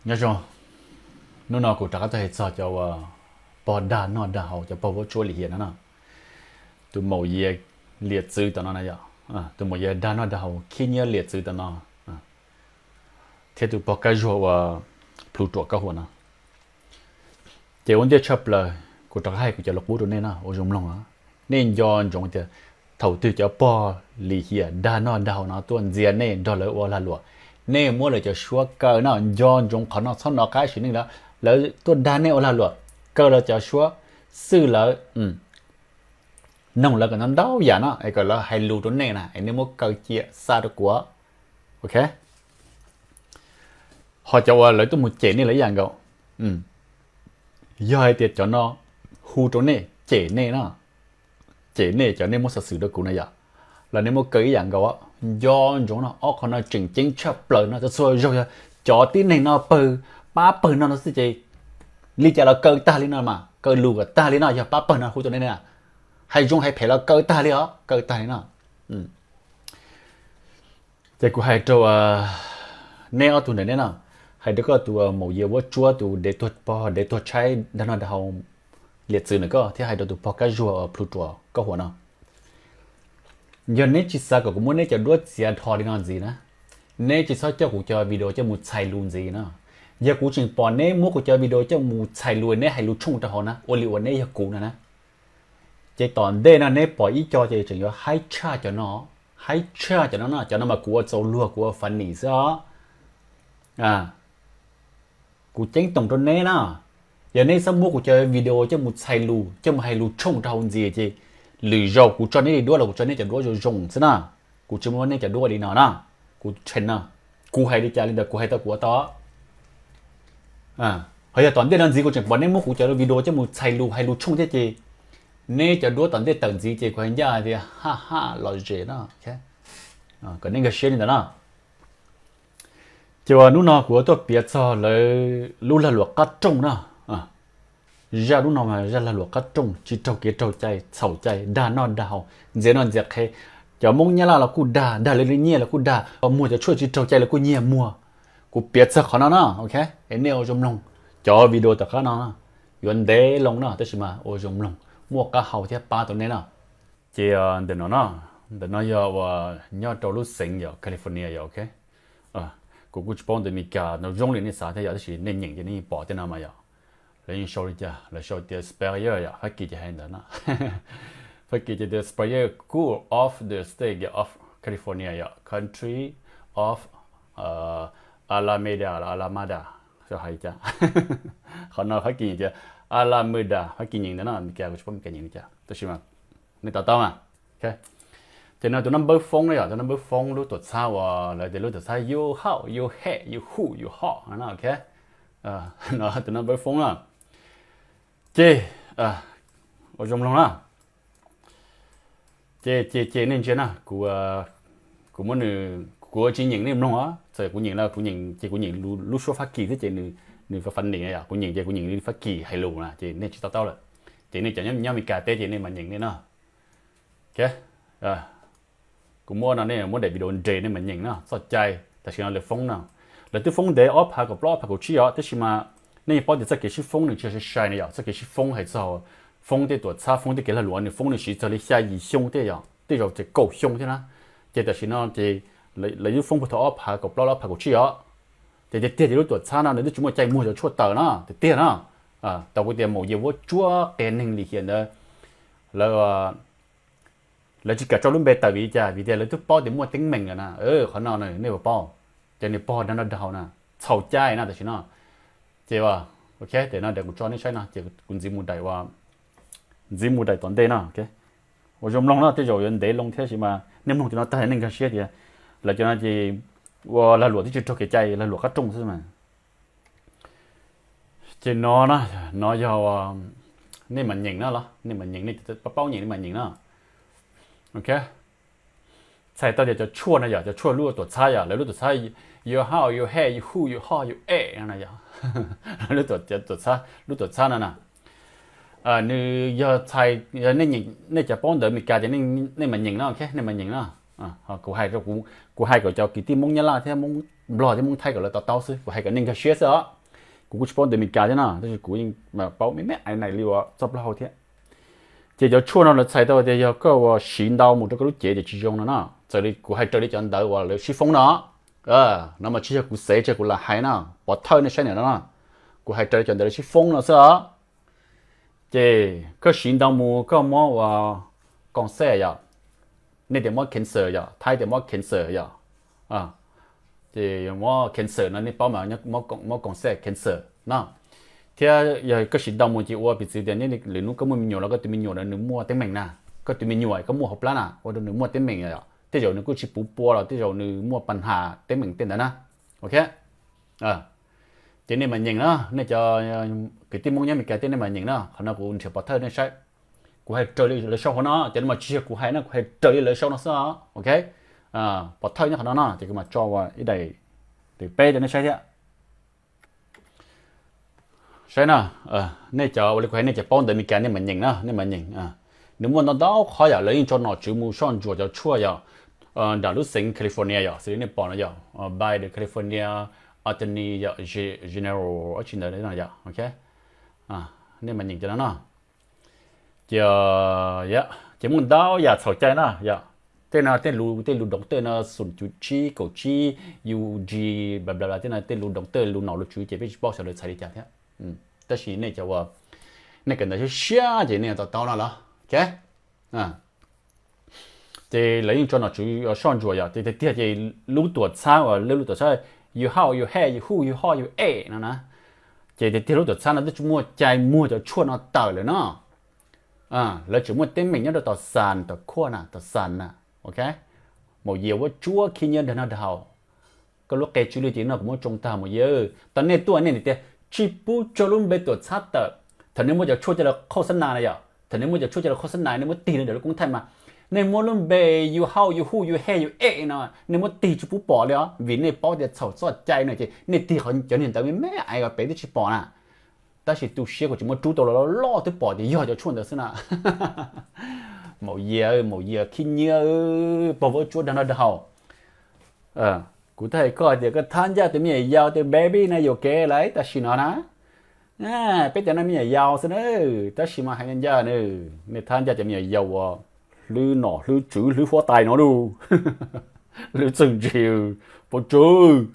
Nyob zoo, hnub no kuv rov qab tuaj hais txog cov uas pog dag noj dag haus, cov pog vuab tsuab lim hiam no no. Tus maum yias liam txwv tom no na yom, tus maum yias dag noj dag haus khib nyiab liam txwv tom no, thiab tus pog kab zuag uas plhu ruam kab huam no. Ces ua ntej tshaj plaws, kuv rov qab hais kuv cov lus qub rau nej no ua zoo mloog. Nej nco ntsoov tias thaum twg cov pog lim hiam dag noj dag haus no tuaj ntxias nej nrog lawv ua lag luam, nej muab lawv cov suab kaw no, nco ntsoov qhov no txhob hnov qab sim neej lawm. Lawv tuaj dag nej ua lag luam, kaw lawv cov suab, xwj lawv, noog lawv kom ntau ntau yam no es kom lawv hais lus rau nej na, es nej muab kaw cia xa rau kuv. Ok, ho cov uas lawv tuaj mus cem nej lawv ib yam nkaus. Yog hais tias cov no hu rau nej cem nej no, cem nej cov nej muab xov xwm rau kuv na yom, los nej muab kaw ib yam nkaus. Nco ntsoov no, ob qho no tseem ceeb tshaj plaws no, txhua txhua zaug yog cov tib neeg no pawg, pab pawg no no xwb ces li cas los kaw tag li no mas, kaw lus kom tag li no, yog pab pawg no hu rau nej na, hais zoo hais phem los kaw tag li os, kaw tag li no. Ces kuv hais rau neb ob tug ntawm neb no, hais rau koj tus maum yias vuab tsuab, tus dev tuag pog dev tuag tshaib dag noj dag haus liam txwv ntawm koj, thiab hais rau tus pog kab zuag plhu ruam kab huam no. Yog neb tsis xav kom kuv muab neb cov duab txiav dhos li no ntxiv na, neb tsis txhob coj kuv cov video coj mus txhais lus ntxiv no. Yog kuv tseem pom neb muab kuv cov video coj mus txhais lus, neb hais lus tshooj rau hauv na, ua li uas neb yog kuv no na, ces tom ntej no neb pom ib co ces tseem yuav haib tshaj cov no, haib tshaj cov no no, cov no mas kuv ua txaus luag, kuv ua funny xwb os. Kuv ceeb toom rau neb na, yog neb txhob muab kuv cov video coj mus txhais lus, coj mus hais lus tshooj rau hauv ntxiv ces lwm zaus kuv tso neb li duab los kuv tso neb cov duab zoo zoo xwb na. Kuv tsis muab neb cov duab li no na. Kuv tshee no, kuv hais li cas li ntawd, kuv hais tau kuv ua tau. Ho yog tom ntej no ntxiv kuv tseem pom neb muab kuv cov video coj mus txhais lus hais lus tshooj thiab ces neb cov duab tom ntej tawm ntxiv ces kuv hais ncaj hais tias ha ha los zem no, kom neb nkag siab li ntawd na. Ces uas hnub no kuv yuav tuaj piav txog lawv lub lag luam qab rooj na. Zaj lub no mas zaj lag luam qab rooj, tsis raug kev raug cai, txhaum cai, dag noj dag haus, ntxias noj ntxias qhev. Cov Hmoob Nyab Laj los kuj dag, dag lawv li nyiaj los kuj dag, muag cov tshuaj tsis raug cai los kuj nyiag muag. Kuv piav txog qhov no no, ok, es nej ua zoo mloog. Cov video tom qab no yuav ntev loo no, tab sis mas ua zoo mloog, muaj qab hau thiab pab tau nej no. Ces ntawm no no, ntawm no yog uas nyob rau lub xeev yog California yog ok. Kuv kuj tsis paub ntawm Meskas no zoo li nej xav thiab yog, tab sis nej nyeem ces nej yeej pom tej no mas yog. Lawv yeej sau li cas, lawv sau tias sprayer yog, Fab Kis ces hais ntawd no. Fab Kis ces tias sprayer cool off the state of California yog, country of Alameda, Alameda, xyov hais li cas. Qhov no Fab Kis nyeem tias Alameda, Fab Kis nyeem ntawd no, Meskas kuv tsis paub Meskas nyeem li cas, tab sis mas nej to taub mas. Ces no tus nab npawb foob na yom, tus nab npawb foob lub tuam txhab uas lawv tias lub tuam txhab you how, you hey, you who, you ho no, ok. No tus nab npawb foob na. Ces ua zoo mloog na. Ces ces ces nej ntsia na, kuv, kuv muab nws, kuv tsis nyeem nej mloog os, txawm kuv nyeem los kuv nyeem ces kuv nyeem lub suab Fab Kis thiab ces nws funny yom, kuv nyeem ces kuv nyeem li Fab Kis hais lus na ces nej tsis to taub lawm. Ces nej cov nyob Meskas teb ces nej mas nyeem nej no. Ok, kuv muab no nej muab daim video nres nej mas nyeem no, txoj cai tam sim no lawv foob no. Lawv twb foob ntev ob phav kaum plaub ob phav kaum tsib os, tab sis mas nej yeej paub tias txoj kev sib foob nws tsis yog sai sai na yom, txoj kev sib foob hais txog foob tej tuam txhab foob tej kev lag luam nws foob nws siv txog li xya yim xyoo tej yom, tej zaum txog kaum xyoo thiab na. Ces tam sim no ces lawv twb foob puag thaum ob phav kaum plaub ob phav kaum tsib os. Ces tiag tiag ces lub tuam txhab no nws twb tsis muaj cai muag cov tshuaj tawm no tiag tiag na. Tau kuv tias maum yias vuab tsuab qias neeg lim hiam ntawd, lawv lawv tsis kam tso lub npe tawm vim li cas, vim tias lawv twb paub tias muaj teeb meem lawm na. Qhov no nej puas paub, ces nws pog dag noj dag haus na, txhaum cai na tam sim no. Ces ok, tes no kuv tso nej saib no ces kuv ntxiv mus daim, ntxiv mus daim tom ntej no. Ua zoo mloog no, tej zaum yuav ntev loo thiab sis mas nej mloog cov no tag nej nkag siab tias lawv cov no ces ua lag luam twb tsis raug kev cai, lag luam qab rooj xwb mas. Ces no na, no yog nej mas nyeem na los, nej mas nyeem, nej paub nyeem nej mas nyeem na. Ok, txhais tau tias cov tshuaj no yog cov tshuaj lub tuam txhab yog lawv lub tuam txhab, you how, you hey, you who, you ho, you e no na yog lub tuam txhab, lub tuam txhab no na. Nws yog txhais, nej cov paub ntawv Meskas ces nej mas nyeem no, ok, nej mas nyeem no. Kuv hais kom cov kwv tij Hmoob Nyab Laj thiab Hmoob Nplog thiab Hmoob Thaib kom lawv to taub xwb, kuv hais kom nej nkag siab xwb os. Kuv kuj tsis paub ntawv Meskas thiab no, tab sis kuv yeej paub me me ais nais li uas txoj plaub hau thiab. Ces cov tshuaj no lawv txhais tau tias yog koj uas siv ntau mus rau koj lub cev ces tsis zoo no na. Txawm li kuv hais raws li cov ntawv uas lawv sib foob no, no mas tsis yog kuv xev, tsis yog kuv lam hais no, pov thawj nej saib ntawm no no. Kuv hais raws li cov ntawv lawv sib foob no xwb os. Ces koj siv ntau mus koj muab ua koom xej yom, nej tias muab cancer yom, Thaib tias muab cancer yom. Ces muab cancer no nej paub mas, muab koom xej cancer no. Thiab yog koj siv ntau mus ces ua piv txwv tias lwm hnub koj muaj me nyuam los koj tus me nyuam ntawd nws muaj teeb meem na, koj tus me nyuam koj muaj hauv plab na ua rau nws muaj teeb meem yom, tej zaum nws kuj tsis puv pua los tej zaum nws muaj pas nhas teeb meem tej ntawd na. Ok. Ces nej mas nyeem na, nej cov kwv tij Hmoob nyob Meskas tej nej mas nyeem na, qhov no kuv nrhiav pov thawj nej saib. Kuv hais raws li lawv sau hauv no, cov no mas tsis yog kuv hais na, kuv hais raws li lawv sau no xwb os. Ok. Pov thawj nyob qhov no no ces kuv mam tso ua ib daim peb rau nej saib thiab. Saib na, nej cov ua li kuv hais nej cov paub ntawv Meskas nej mas nyeem na, nej mas nyeem. Nws muaj ntau ntau qhov yom, lawv yeej tso nom tswv mus soj ntsuam cov tshuaj yom, nram lub xeev California yom, xws li nej pom no yom, by the California Attorney yom, General dab tsi ntawd no yom. Ok. Nej mas nyeem cov no no. Ces, ces muaj ntau yam txhaum cai na yom. Tej no tej lus, tej lus doov tej no xum cuv tsib kaum tsib, U G, bla bla bla, tej no tej lus doov tej lus nom lus tswv ces peb tsis paub xyov lawv txhais li cas thiab. Tab sis nej cov uas nej kawm ntawv siab siab ces nej to taub no los. Ok. Ces lawv yeej tso nom tswv soj ntsuam yom, ces tiag tiag ces lub tuam txhab uas lub tuam txhab you how you have you who you how you ate no na. Ces tiag tiag lub tuam txhab no twb tsis muaj cai muag cov tshuaj no tawm lawm no. Lawv tseem muaj teeb meem nyob rau tom xas tom khuaj na, tom xas na. Ok. Maum Yias vuab tsuab khib nyiab dag noj dag haus. Koj lub qe tsw lwj ces noj kuv muab tsoo tag Maum Yias. Tau nej tuaj nej tias tsis pub tso lub npe tuam txhab tawm. Thaum nej muab cov tshuaj coj los khauj xab nas na yom, thaum nej muab cov tshuaj coj los khauj xab nas nej muab tig rau ntawm lub koob thaij mas, nej muab lub npe you how you who you have you ate no nej muab tig tsis pub pom li os, vim nej paub tias txhaum txoj cai no ces nej tig qhov cov niag ntawv me me ais uas pem twb tsis pom na. Tab sis tu siab kuv tseem muab rub tau los loj loj twb pom tias yog cov tshuaj ntawd xwb na. Maum Yias, Maum Yias khib nyiab, pog vuab tsuab dag noj dag haus. Kuv twb hais koj tias koj thab ncaj tus me nyuam yaus, tus baby no yuam kev lawm tam sim no na. Peb cov no me nyuam yaus xwb na, tab sis mas hais ncaj ncaj na, nej thab ncaj cov me nyuam yaus uas hlwb nom hlwb tswv hlwb huab tais no lauj. Hlwb txwj ntse, pov tswv.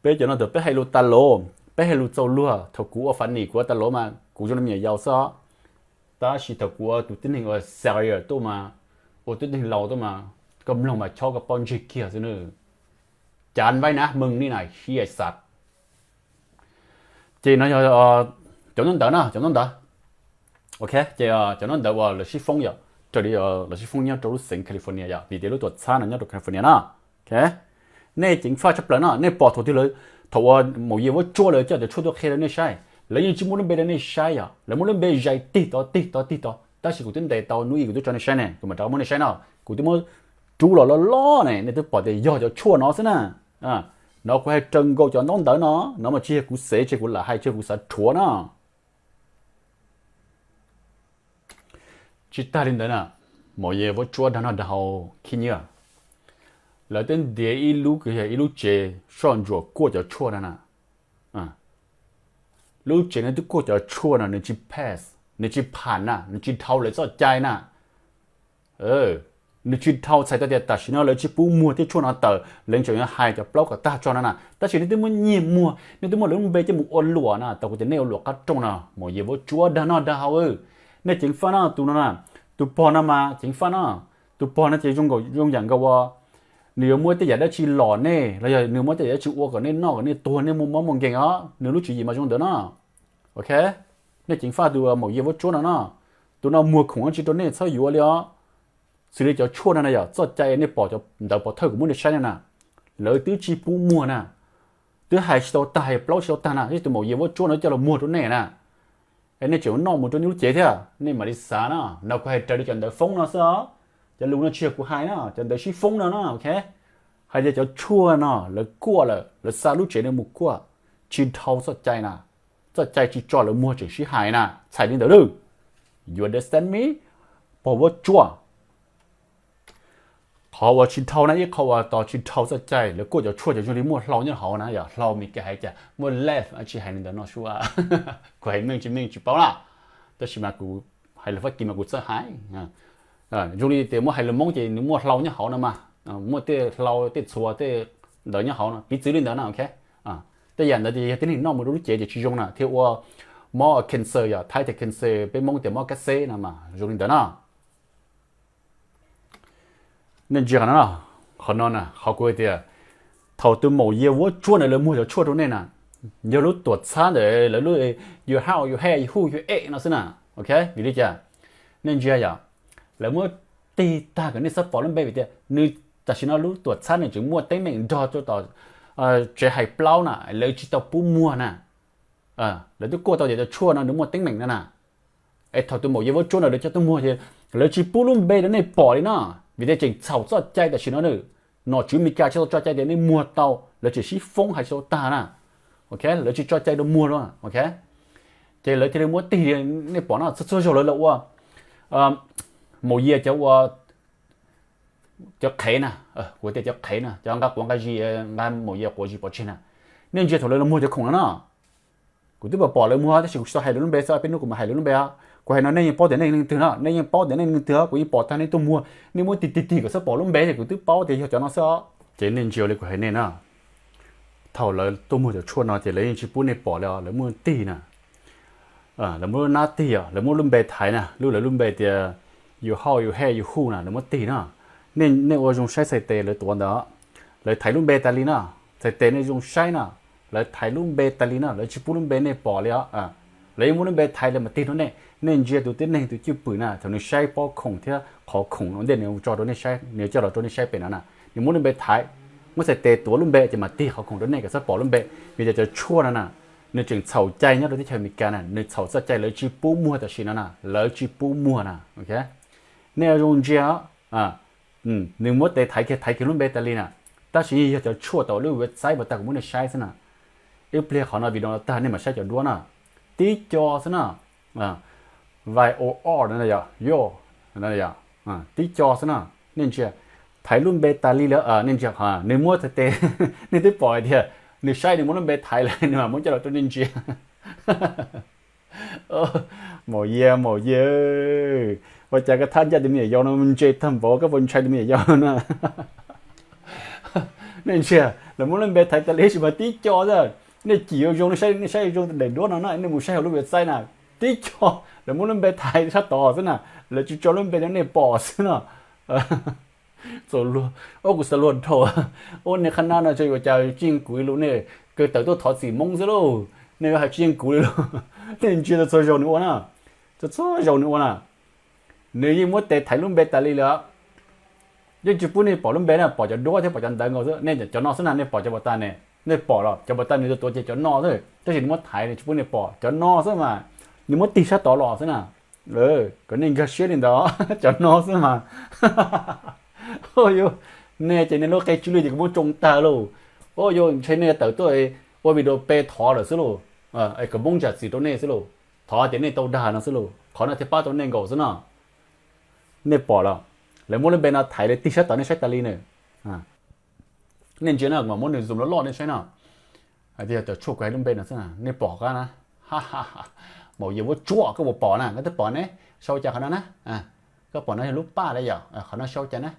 Peb cov no thaum peb hais lus tas los, peb hais lus txaus luag, thaum kuv ua fab nis kuv ua tas los mas kuv zoo li me nyuam yaus xwb os. Tab sis thaum kuv ua tus tib neeg uas serious tuaj mas, ua tib neeg laus tuaj mas, koj mloog mas chob koj pob ntseg kiag xwb na. Cav vaib nab mws ni na hia xav. Ces no yog cov ntaub ntawv na, cov ntaub ntawv. Ok, ces cov ntaub ntawv uas lawv sib foob yom, raws li lawv sib foob nyob rau lub xeev California yom, vim tias lub tuam txhab no nyob rau California na. Nej ceev faj tshaj plaws no, nej pom thaum twg lawv, thaum uas Maum Yias vuab tsuab lawv coj cov tshuaj tuaj qhia rau nej saib, lawv yeej tsis muab lub npe rau nej saib yom, lawv muab lub npe zais tig tod tig tod tig tod, tab sis kuv twb ntes tau hnub ib kuv twb tso nej saib ne, kuv mam rov muab nej saib no, kuv twb muab rub los loj loj ne, nej twb pom tias yog cov tshuaj no xwb na. No kuv hais raws nkaus cov ntaub ntawv no, no mas tsis yog kuv xev, tsis yog kuv lam hais, tsis yog kuv xav rhuav no. Tsis tag li ntawd na, Maum Yias vuab tsuab dag noj dag haus khib nyiab, lawv twb ntiav ib lub, yog ib lub tsev soj ntsuam kuaj cov tshuaj no na. Lub tsev no twb kuaj cov tshuaj no nws tsis pass, nws tsis pham na, nws tsis dhau lawv txoj cai na. Nws tsis dhau, txhais tau tias tam sim no lawv tsis pub muag tej tshuaj no tawm, lawv tseem yuav hais cov plaub kom tag tso no na. Tab sis nej twb muab nyiag muag, nej twb muab lawv lub npe coj mus ua luam na, tau kuv tias nej ua luam qab rooj no, Maum Yias vuab tsuab dag noj dag haus. Nej ceev faj no, tus no na, tus pog no mas ceev faj no, tus pog no ces zoo yam nkaus ua nws yuav muab tej yam dab tsi los nej los yog nws muab tej yam dab tsi ua kom nej noj kom nej tuag nej muaj mob muaj nkeeg os, nws lub tswv yim mas zoo ntawd no. Ok, nej ceev faj tus Maum Yias vuab tsuab no no, tus no muag khoom dab tsi rau nej txhob yuav li os. Xws li cov tshuaj no na yom, txoj cai nej pom cov ntawv pov thawj kuv muab nej saib no na, lawv twb tsis pub muag na, twb hais tsis tau tag, hais plaub tsis tau tag na, tus Maum Yias vuab tsuab no coj los muag rau nej na. Es nej tseem noj mus rau nej lub cev thiab, nej mam li xav na, no kuv hais raws li cov ntawv foob no xwb os. Cov lus no tsis yog kuv hais na, cov ntawv sib foob no na, ok. Hais tias cov tshuaj no lawv kuaj lawm, lawv xa lub tsev no mus kuaj, tsis dhau txoj cai na, txoj cai tsis tso lawv muag tseem sib hais na, txhais li ntawd lawm. You understand me? Pog vuab tsuab. Qhov uas tsis dhau na, ib qho uas tos tsis dhau txoj cai, lawv kuaj cov tshuaj cov zoo li muaj hlau nyob hauv na, yog hlau Mis Kas hais cas muaj left, tsis hais li ntawd no sua. Kuv hais meej tsis meej tsis paub na, tab sis mas kuv hais lus Fab Kis mas kuv txawj hais. Zoo li tias muab hais lus Hmoob ces nws muaj hlau nyob hauv no mas, muaj tej hlau tej txhua tej ntawd nyob hauv no, piv txwv li ntawd na, ok. Tej yam ntawd ces yog tib neeg noj mus rau lub cev ces tsis zoo na, thiaj ua mob cancer, yog Thaib tias cancer, peb Hmoob tias mob kab xeb no mas zoo li ntawd na. Nej ntsia qhov no, qhov no na qhov kuv hais tias thaum tus maum Yias Vuab Tsuab ntawd lawv muag cov tshuaj rau nej na, yog lub tuam txhab ntawm lawv lub, yus hau yus he yus hu yus e no xwb na, ok. Vim li cas? Nej ntsia yom, lawv muab tig tag kom nej txhob pom lub npe vim tias nws tam sim no lub tuam txhab nws tseem muaj teeb meem nrog rau tom tsev hais plaub na, lawv tsis tau pub muag na. Lawv twb kuaj tau tias cov tshuaj no nws muaj teeb meem no na. Es thaum tus maum Yias Vuab Tsuab ntawd lawv coj tuaj muag ces lawv tsis pub lub npe rau nej pom li no, vim tias tseem txhaum txoj cai tam sim no na. Nom tswv Mes Kas tsis tau tso cai tias nej muag tau, lawv tseem sib foob hais tsis tau tag na. Ok, lawv tsis tso cai rau muag li, ok. Ces lawv thiaj li muab tig, nej pom no txhua txhua zaug lawv los ua maum Yias cov ua cov qhev na, kuv tias cov qhev na, cov nqa quav nqa zis, nqa maum Yias quav zis pov tseg na. Nej ntsia thaum lawv los muag cov khoom no na, kuv twb pom pom lawv muag tab sis kuv tsis tau hais lawv lub npe xwb, peb hnub kuv mam hais lawv lub npe os. Kuv hais no nej yeej paub tias nej leej twg na, nej yeej paub tias nej leej twg os, kuv yeej pom tag nej tuaj muag, nej muab tig tig tig kom txhob pom lub npe ces kuv twb paub tias yog cov no xwb os. Ces nej ntsia li kuv hais nej na, thaum lawv tuaj muag cov tshuaj no ces lawv yeej tsis pub nej pom li os, lawv muab tig na. Lawv muab lub nab tig os, lawv muab lub npe thaiv na, lub lawv lub npe tias yus hau yus he yus hu na, lawv muab tig na. Nej ua zoo saib txhais tes lawv tuav ntawd, lawv thaiv lub npe tas li na. Txhais tes nej zoo saib na, lawv thaiv lub npe tas li na, lawv tsis pub lub npe nej pom li os. Lawv yeej muab lub npe thaiv lawv mam tig rau nej. Nej ntsia tus tib neeg tus cwj pwm na, thaum nws saib pob khoom thiab qhov khoom ua ntej nws tso rau nej saib, nws coj los rau nej saib pem no na, nws muab lub npe thaiv, muab txhais tes tuav lub npe ces mam tig qhov khoom rau nej kom txhob pom lub npe. Vim tias cov tshuaj no na, nws tseem txhaum cai nyob rau teb chaws Amelikas na, nws txhaum txoj cai lawv tsis pub muag tam sim no na, lawv tsis pub muag na. Nej zoo ntsia, nws muab tes thaiv kiag thaiv kiag lub npe tas li na, tab sis yog cov tshuaj tau lub website uas tag kuv muab nej saib xwb na. Ib pliag qhov no video tag nej mam saib cov duab na, tib co xwb na. Vai o o no yog, tib co xwb na. Nej ntsia, thaiv lub npe tas li lawm, nej ntsia, nws muab txhais tes, nej twb pom hais tias nws saib nws muab lub npe thaiv lawm nws mam muab coj los rau nej ntsia. Maum Yias, maum Yias, ua cas koj thab ncaj tus me nyuam yaus no ntse tag npaum koj puas ntshai tus me nyuam yaus no na? Nej ntsia, lawv muab lub npe thaiv tas li sis mas tib co xwb. Nej cim zoo zoo, nej saib zoo daim duab no na, nej mus saib hauv lub website na, tib co, lawv muab lub npe thaiv sab tod xwb na, lawv tsis tso lub npe rau nej pom xwb no. Txaus luag, ua kuv xav luag dhau. Ua niag qhab nab no tso ua cas tsis yeej kuv li lus, nej kawg tawm tuaj thov txim Hmoob xwb lauj, nej yuav hais tsis yeej kuv li lus. Nej ntsia txhua zaus nws ua na, txhua zaus nws ua na, nws yeej muab tes thaiv lub npe tas li lawm. Yeej tsis pub nej pom lub npe na, pom cov duab thiab pom cov ntawv nkaus xwb. Nej cov no xwb na, nej pom cov pos tas ne, nej pom los cov pos tas nws tuav ces cov no xwb, tab sis nws muab thaiv nws tsis pub nej pom cov no xwb mas, nws muab tig sab tod los xwb na. Kom nej nkag siab li ntawd, cov no xwb mas. Nej ces nej lub qe tsw lwj ces kuv muab tsoo tag lauj. Ua yus ntshe nej tawm tuaj ua video pe thov lawm xwb lauj, kom Hmoob zam txim rau nej xwb lauj, thov tias nej tau dag no xwb lauj, qhov no thiaj pab tau nej nkaus xwb no. Nej pom los, lawv muab lub npe no thaiv lawv tig sab tod nej saib tas li na. Nej ntsia na, kuv mam muab nws zoom loj loj nej saib no. Hais tias cov tshuaj kuv hais lub npe no xwb, nej pom qab na. Maum Yias Vuab Tsuab, koj puas pom na? Koj twb pom ne, sau cas qhov no na. Koj pom no yog lub paj li yom, qhov no sau cas na?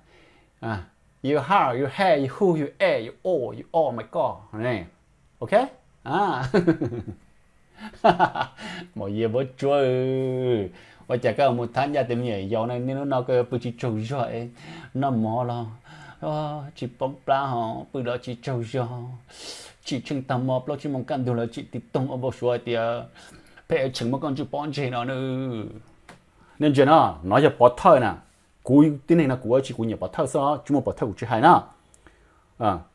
You how, you have, you who, you at, you all, you all my god. Ok. Maum Yias Vuab Tsuab, ua cas koj mus thab ncaj tus me nyuam yaus no, niaj hnub no koj pw tsis tsaug zog, noj mov los tsis poob plab, ho pw los tsis tsaug zog, tsim tsheej tag hmo plaub tsib moos kaj ntug los tsim tiv toog ua npau suav hais tias pheej tseem muaj koj ntsuj pob ntseg no na. Nej ntsia no, no yog pov thawj na. Kuv tib neeg no kuv ua tsis, kuv nyiam pov thawj xwb, tsis muaj pov thawj kuv tsis hais na.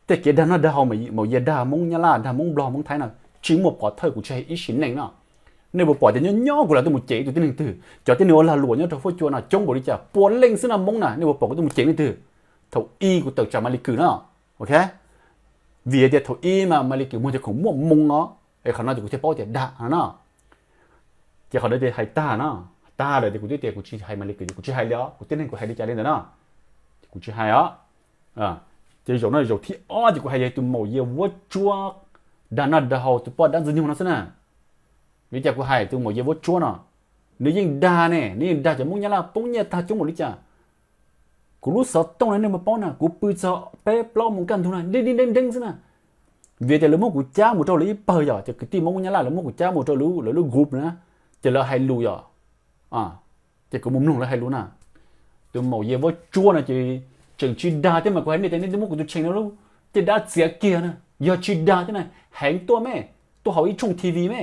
Tej kev dag noj dag haus, maum Yias dag Hmoob Nyab Laj, dag Hmoob Nplog, Hmoob Thaib no, tsis muaj pov thawj kuv tsis hais ib sim neej no. Nej puas pom tias nyob nyob kuv lam tuaj mus cem ib tug tib neeg twg? Cov tib neeg ua lag luam nyob rau fuab cua no coob npaum li cas, puas leej xwb no Hmoob na, nej puas pom kuv tuaj mus cem leej twg? Thaum ib kuv tawm tsam Malis Kws no, ok, vim tias thaum ib mas Malis Kws muag cov khoom muaj moo no, es qhov no ces kuv thiaj paub tias dag no no. Ces qhov ntawd tias hais tag no, tag lawm tias kuv twb tias kuv tsis hais Malis Kws, kuv tsis hais li os, kuv tib neeg kuv hais li cas li ntawd no, kuv tsis hais os. Ces zaum no zaum thib ob ces kuv hais yog tus maum yias vuab tsuab dag noj dag haus tus poj dab ntxwg nyoog no xwb na. Vim li cas kuv hais tus maum yias vuab tsuab no? Nws yeej dag ne, nws yeej dag cov Hmoob Nyab Laj poob nyiaj tag coob npaum li cas. Kuv lub xov tooj no nej puas paub na, kuv pw txog peb plaub moos kaj ntug na, deeb deeb deeb deeb xwb na. Vim tias lawv muab kuv cab mus rau lawv ib pawg yom, cov kwv tij Hmoob Nyab Laj lawv muab kuv cab mus rau lawv lub group na, ces lawv hais lus yom. Ces kuv mus mloog lawv hais lus na. Tus maum yias vuab tsuab no ces tseem tsis dag thiab mas kuv hais nej tias nej twb muab kuv tus tshee no lub caj dab txiav kiag na. Yog tsis dag thiab na, heev tuaj me, tuaj hauv ib tshooj T V me,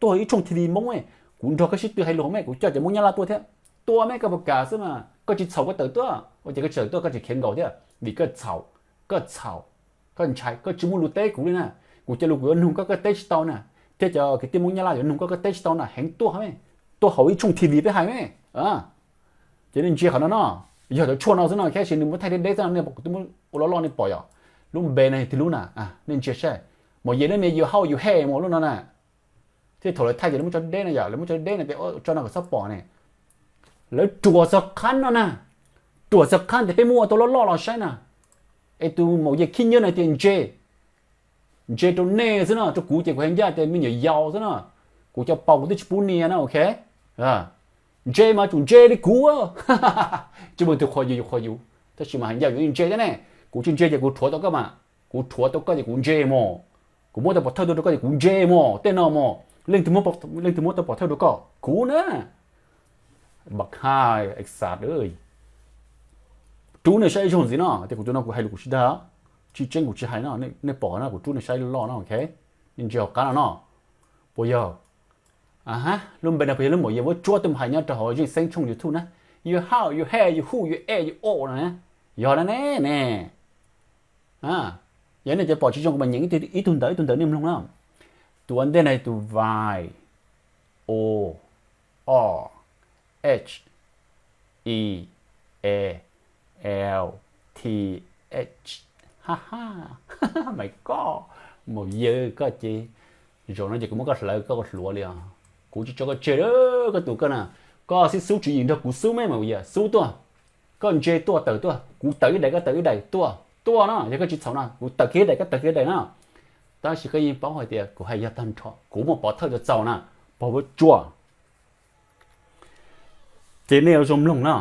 tuaj hauv ib tshooj T V Hmoob me, kuv nrog koj sib tw hais lus me, kuv coj cov Hmoob Nyab Laj tuaj thiab. Tuaj me, koj puas kam xwb mas, koj tsis txhaum koj tawm tuaj, ua cas koj tsis tawm tuaj, koj tsis khiav nkaus thiab? Vim koj txhaum, koj txhaum, koj ntshai, koj tsis muaj lus teb kuv li na. Kuv cov lus kuv yuav nug koj, koj teb tsis tau na, thiab cov kwv tij Hmoob Nyab Laj yuav nug koj, koj teb tsis tau na, heev tuaj me, tuaj hauv ib tshooj T V peb hais me. Ces nej ntsia qhov no no, yog cov tshuaj no xwb no, tab sis nws muab thaij deb deb xwb no, nej pom kuv twb muab ua loj loj nej pom yom. Lub npe no yog twg lub na? Nej ntsia saib, maum yias lub me yus hauj yus he mus lub no na. Thiab thaum lawv thaij ces lawv muab tso deb no yom, lawv muab tso deb no ces tso no kom txhob pom ne. Lawv ruam txog qhov no na, ruam txog qhov tias peb muab ua tau loj loj los saib na. Es tus maum yias khib nyiab no tias ntse, ntse rau nej xwb no, rau kuv ces kuv hais ncaj tias me nyuam yaus xwb no. Kuv cov paus kuv twb tsis pub nias na, ok. Ntse mas tsum ntse li kuv. Tsis muaj tus qhuas yus, yus qhuas yus, tab sis mas hais ncaj yus yeej ntse thiab ne. Kuv tsis ntse ces kuv rhuav tau koj mas, kuv rhuav tau koj ces kuv ntse mog. Kuv muab tau pov thawj tuaj rau koj ces kuv ntse mog, tej no mog. Leej twg muab, leej twg muab tau pov thawj rau koj? Kuv na. Bad khai exat, rub nej saib ib zaug ntxiv no, tias kuv tus no kuv hais lus kuv tsis dag, tsis tseeb kuv tsis hais no, nej pom no kuv rub nej saib loj no, ok. Nej ntsia hauv qab no no, puas yog? Lub npe no puas yog lub maum yias vuab tsuab tuaj mus hais nyob rau hauv Zeej Xeeb tshooj YouTube na? Yus hauj yus he yus hu yus e yus o no na, yog na ne ne. Yog nej cov pom tsis zoo kuv mam nyeem ib tug ntawv ib tug ntawv nej mloog na. Tus ua ntej no tus vais, o, o, h, i, e, l, t, h. Ha ha, my god, maum yias koj ces zaum no ces kuv muab koj hlawv koj hluav li os. Kuv tsis tso koj tseg, koj tus koj na, koj xib xub tswv yim nrog kuv xub me maum yias, xub tuaj. Koj ntse tuaj tawm tuaj, kuv tawm ib daim koj tawm ib daim tuaj, tuaj no, yog koj tsis txhaum no kuv tawm kiag ib daim koj tawm kiag ib daim no. Tab sis koj yeej paub hais tias kuv hais yog tag nrho, kuv muaj pov thawj txaus txaus na, pog vuab tsuab. Ces nej ua zoo mloog na.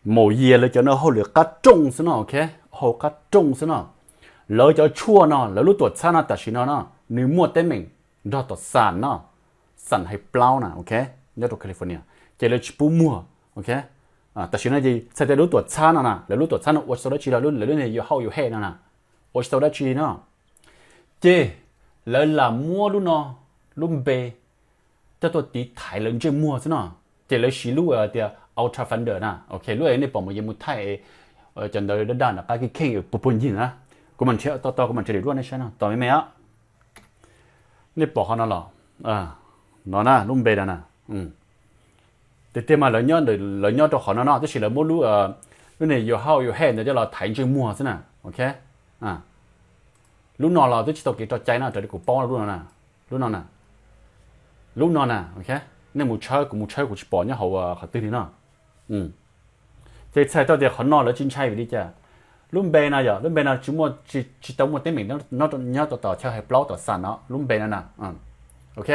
Maum yias lawv cov no hauj lwm qab rooj xwb no, ok, hauj qab rooj xwb no. Lawv cov tshuaj no, lawv lub tuam txhab no tam sim no no, nws muaj teeb meem nrog tom xam no, xam hais plaub na, ok, nyob rau California, ces lawv tsis pub muag, ok. Tam sim no ces txhais tias lub tuam txhab no na, lawv lub tuam txhab no ua tsis tau dab tsi los, lawv lub niag yus hauj yus he no na, ua tsis tau dab tsi no. Ces lawv lam muab lub no, lub npe coj tuaj tiv thaiv lawv ntsej muag xwb no. Ces lawv siv lub tias Ultra Thunder na, ok, lub nej pom maum yias mus thaij cov ntawd daj daj nram qab keej keej puag puag ncig na. Kuv mam nrhiav tau tau kuv mam nrhiav lwm duab nej saib no, tos me me. Nej pom qhov no los? No na, lub npe no na. Tiag tiag mas lawv nyob rau qhov no no, tab sis lawv muab lub, lub niag yus hauj yus he ntawd coj los thaiv ntsej muag xwb na, ok. Lub no los twb tsis tau kev tso cai no, raws li kuv paub lub no na, lub no na, lub no na, ok. Nej mus tshawb, kuv mus tshawb kuv tsis pom nyob hauv qhov twg li no. Ces txhais tau tias qhov no lawv tsis ntshai vim li cas? Lub npe no yog lub npe no tsis muaj, tsis tau muaj teeb meem nyob tom chaw hais plaub tom xam no, lub npe no na, ok,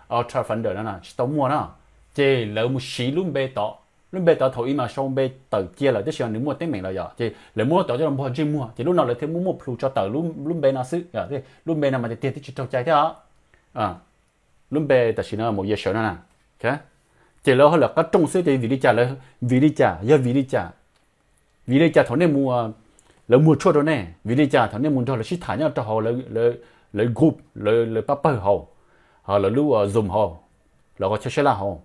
Ultra Thunder no na tsis tau muaj no. Ces lawv mus siv lub npe tod, lub npe tod thaum ub mas sau npe tawm cia lawm tab sis nws muaj teeb meem los yog ces lawv muab tod coj los npog ntsej muag ces lub no lawv thiaj muab muaj plhus tso tawm lub npe no xwb. Lub npe no mas tiag tiag twb tsis raug cai thiab os. Lub npe tam sim no maum yias sawv no na. Ces lawv hauj lwm qab rooj xwb ces vim li cas, vim li cas, yog vim li cas? Vim li cas thaum nej mus, lawv muag tshuaj rau nej, vim li cas thaum nej mus nrog lawv sib tham nyob rau hauv lawv group, lawv pab pawg hauv, lawv lub Zoom hauv, lawv qhov chaw sab laj hauv,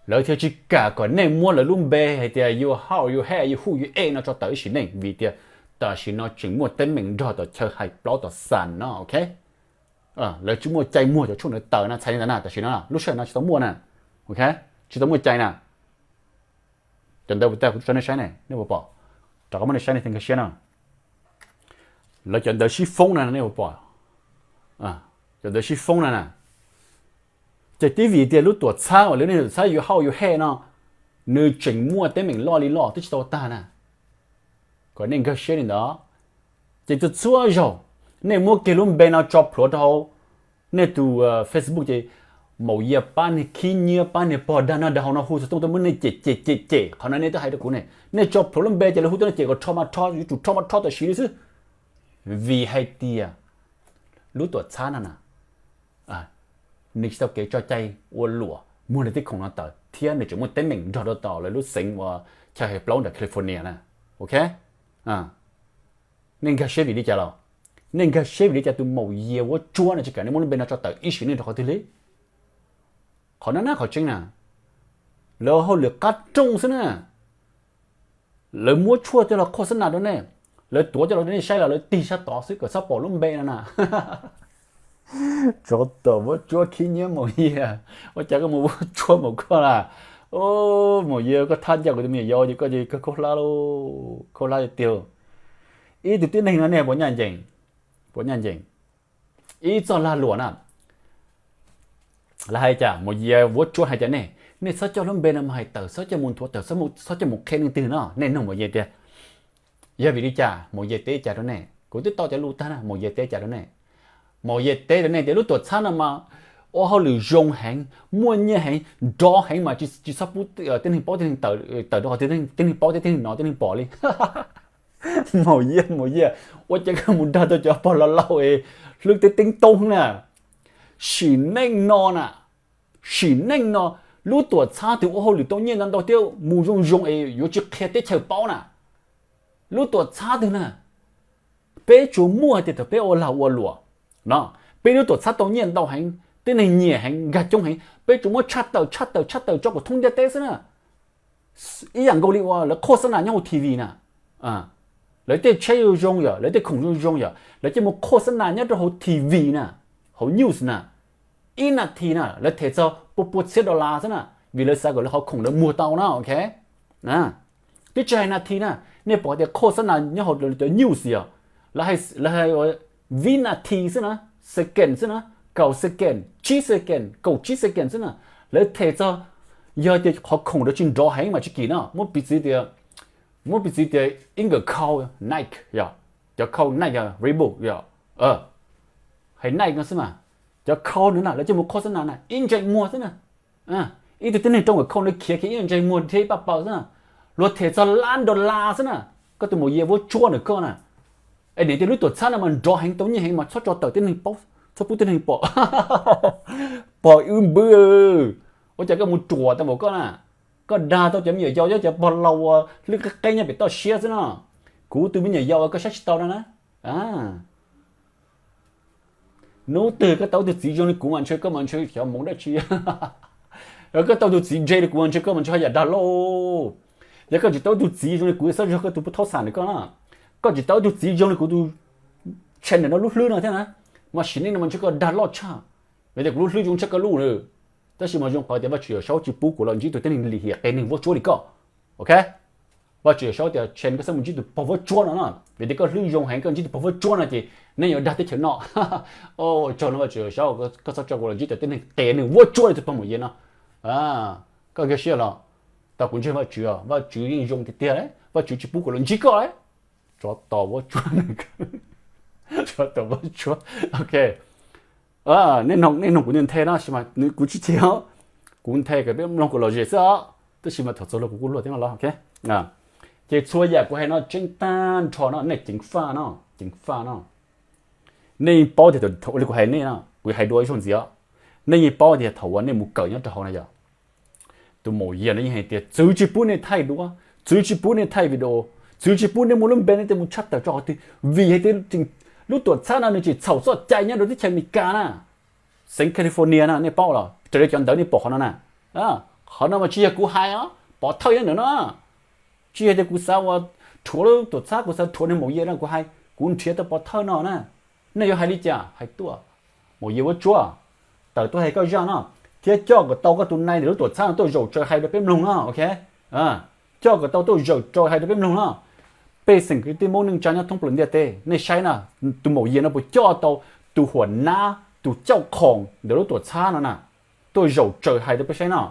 lawv thiaj tsis kam kom nej muab lawv lub npe hais tias yus hauj yus he yus hu yus e no tso tawm ib sim neej vim tias tam sim no tseem muaj teeb meem nrog tom chaw hais plaub tom xam no, ok. Lawv tsis muaj cai muag cov tshuaj ntawd tawm no, txhais li ntawd na, tam sim no lub sij hawm no tsis tau muaj na, ok, tsis tau muaj cai na. Cov ntawd puas tau kuv tso nej saib ne, nej puas pom? Rov qab muab nej saib nej thiaj nkag siab no. Lawv cov ntawd sib foob na nej puas pom? Cov ntawd sib foob na na. Ces twb vim tias lub tuam txhab uas lawv niag tuam txhab yus hauj yus he no, nws tseem muaj teeb meem loj li loj twb tsis tau tag na. Kom nej nkag siab li ntawd. Ces txhua txhua zaus nej muab kiag lub npe no tso plhuav rau hauv nej tus Facebook ces Maum Yias pab niag khib nyiab pab niag pog dag noj dag haus no hu xov tooj tuaj muab nej cem cem cem cem. Qhov no nej twb hais rau kuv ne, nej tso plhuav lub npe ces lawv hu tuaj no cem kom rho mas rho, yuav tsum rho mas rho tam sim li xwb. Vim hais tias lub tuam txhab no na, nws tsis tau kev tso cai ua luam muag nws tej khoom no tawm thiab nws tseem muaj teeb meem nrog rau tom lawv lub xeev uas chaw hais plaub nram California na. Ok, nej nkag siab vim li cas los? Nej nkag siab vim li cas tus Maum Yias vuab tsuab no tsis kam nej muab lub npe no tso tawm ib sim neej rau qhov twg li? Qhov no na qhov tseeb na, lawv hauj lwm qab rooj xwb na. Lawv muab tshuaj coj los qhuaj xab nas rau nej, lawv tuav coj los rau nej saib los lawv tig sab tod xwb kom txhob pom lub npe no na. Tsov tom vuab tsuab khib nyiab Maum Yias, ua cas koj mus vuab tsuab npaum koj na? Maum Yias koj thab ncaj kuv tus me nyuam yaus ces koj ces kawg khaub hlab lauj, khaub hlab tiag tiag. Ib tug tib neeg no nej puas ncaj ncees? Puas ncaj ncees? Ib txoj lag luam na, lawv hais cas, Maum Yias vuab tsuab hais tias nej, nej txhob coj lub npe no mus hais tawm, txhob coj mus nthuav tawm, txhob coj mus qhia leej twg no. Nej nug Maum Yias tias yog vim li cas, Maum Yias teb cas rau nej? Kuv twb tau cov lus tag na, Maum Yias teb cas rau nej? Maum Yias teb rau nej tias lub tuam txhab no mas ua hauj lwm zoo heev, muaj nyiaj heev, nrov heev mas tsis txhob pub tej neeg paub tej neeg tawm rau qhov twg tej neeg paub thiab tej neeg hnov tej neeg pom li. Maum Yias, Maum Yias, ua cas koj mus dag tau cov pog laus laus es hlwb teb teeb toob na? Sim neej no na, sim neej no, lub tuam txhab twg ua hauj lwm tau nyiaj ntau ntau thiab mus zoo zoo es yuav tsis qhia teb chaws paub na? Lub tuam txhab twg na? Peb tsuas muaj hais tias thaum peb ua lag ua luam no, peb lub tuam txhab tau nyiaj ntau heev, tib neeg nyiam heev, nkag coob heev, peb tsuas muab tshaj tawm tshaj tawm tshaj tawm tso kom thoob ntiaj teb xwb na. Ib yam nkaus li uas lawv qhuaj xab nas nyob hauv T V na, lawv tej tsheb zoo zoo yom, lawv tej khoom zoo zoo yom, lawv coj mus qhuaj xab nas nyob rau hauv T V na, hauv news na. Ib nas this na lawv them txog pua pua txhiab dollar xwb na, vim lawv xav kom lawv qhov khoom lawv muag tau na, ok. Twb tsis hais nas this na, nej pom tias qhuaj xab nas nyob hauv cov news yom, lawv hais vib nas this xwb na, second xwb na, kaum second, tsib second, kaum tsib second xwb na, lawv them txog, yog tias qhov khoom lawv tsis nrov heev mas tsis kim no. Muab piv txwv tias, muab piv txwv tias ib nkawm khau Nike yom, cov khau Nike yog Reebok yom, hais Nike no xwb mas, cov khau ntawd na lawv coj mus qhuaj xab nas na ib ntsais muag xwb na. Ib tug tib neeg rau nkawm khau ntawd khiav kiag ib ntsais muag thiab ib paj paws xwb na, luag them txog lab dollar xwb na. Koj tus Maum Yias vuab tsuab ntawm koj na, es niam tias lub tuam txhab no mas nrov heev tau nyiaj heev mas txhob tso tawm tib neeg paub, txhob pub tib neeg pom. Pog wb npwb, ua cas koj mus ruam tau npaum koj na? Koj dag tau cov me nyuam yaus thiab cov pog laus uas hlwb qeeb qeeb nyob pem toj siab xwb no. Kuv tus me nyuam yaus uas koj saib tsis tau no na. Hnub twg koj tau ib tug txiv zoo li kuv mas ntshe koj mas ntshe xyov hmoov dab tsi. Yog koj tau tus txiv ntse li kuv mas ntshe koj mas ntshe haj yam dag lauj. Yog koj tsis tau ib tug txiv zoo li kuv, xav zog koj tus pub thaub xam ntawm koj na, koj tsis tau ib tug txiv zoo li kuv tus channel no lub hlwb no thiab na, mas sim neej no mas ntshe koj dag loj tshaj. Vim tias kuv lub hlwb zoo tshaj koj lub lawm. Tab sis mas zoo qhov tias Vajtswv Yawm Saub tsis pub kuv los ntsib tus tib neeg lim hiam qia neeg vuab tsuab li koj. Ok, Vajtswv Yawm Saub tias channel koj txhob mus ntsib tus pog vuab tsuab no na, vim tias koj hlwb zoo heev, koj ntsib tus pog vuab tsuab no ces nej yuav dag teb chaws no. Tsaug no Vajtswv Yawm Saub, koj txhob tso kuv los ntsib tus tib neeg qia neeg vuab tsuab li tus pog Maum Yias no. Koj nkag siab los? Tau kuv ntseeg Vajtswv, Vajtswv yeej zoo tiag tiag, Vajtswv tsis pub kuv los ntsib koj. Tsov tom vuab tsuab, tsov tom vuab tsuab. Ok, nej noog kuv nthe no sis mas kuv tsis chim, kuv nthe kom peb mloog kom lom zem xwb os, tab sis mas thaum txog los kuv kuj luag thiab no los. Ces txhua yam kuv hais no tseeb tag nrho no, nej ceev faj no, ceev faj no. Nej yeej paub tias thaum ua li kuv hais nej no, kuv hais dua ib zaug ntxiv os. Nej yeej paub tias thaum uas nej mus kawm nyob rau hauv na yog, tus Maum Yias no yeej hais tias txwv tsis pub nej thaij duab, txwv tsis pub nej thaij video, txwv tsis pub nej muaj lub npe nej tej mus tshaj tawm tso qhov twg, vim hais tias lub tuam txhab no nws tseem txhaum txoj cai nyob rau teb chaws Amelikas na, xeev California na, nej paub los? Raws li cov ntawv nej pom qhov no na, qhov no mas tsis yog kuv hais os, pov thawj nyob ntawm no. Tsis yog tias kuv xav ua rhuav lub tuam txhab, kuv xav rhuav niag Maum Yias no kuv hais, kuv nrhiav tau pov thawj no na. Nej yuav hais li cas hais tuaj. Maum Yias vuab tsuab, tawm tuaj hais koj zaj no, thiab coj kom tau koj tus nai ntawm lub tuam txhab no tuaj zaum tsaws hais rau peb mloog no, ok. Coj kom tau tuaj zaum tsaws hais rau peb mloog no. Pej xeem kwv tij Hmoob neej tsa nyob thoob plaws ntiaj teb, nej saib na, tus Maum Yias no puas coj tau tus huam nab tus cauj khoom ntawm lub tuam txhab no na tuaj zaum tsaws hais rau peb saib no.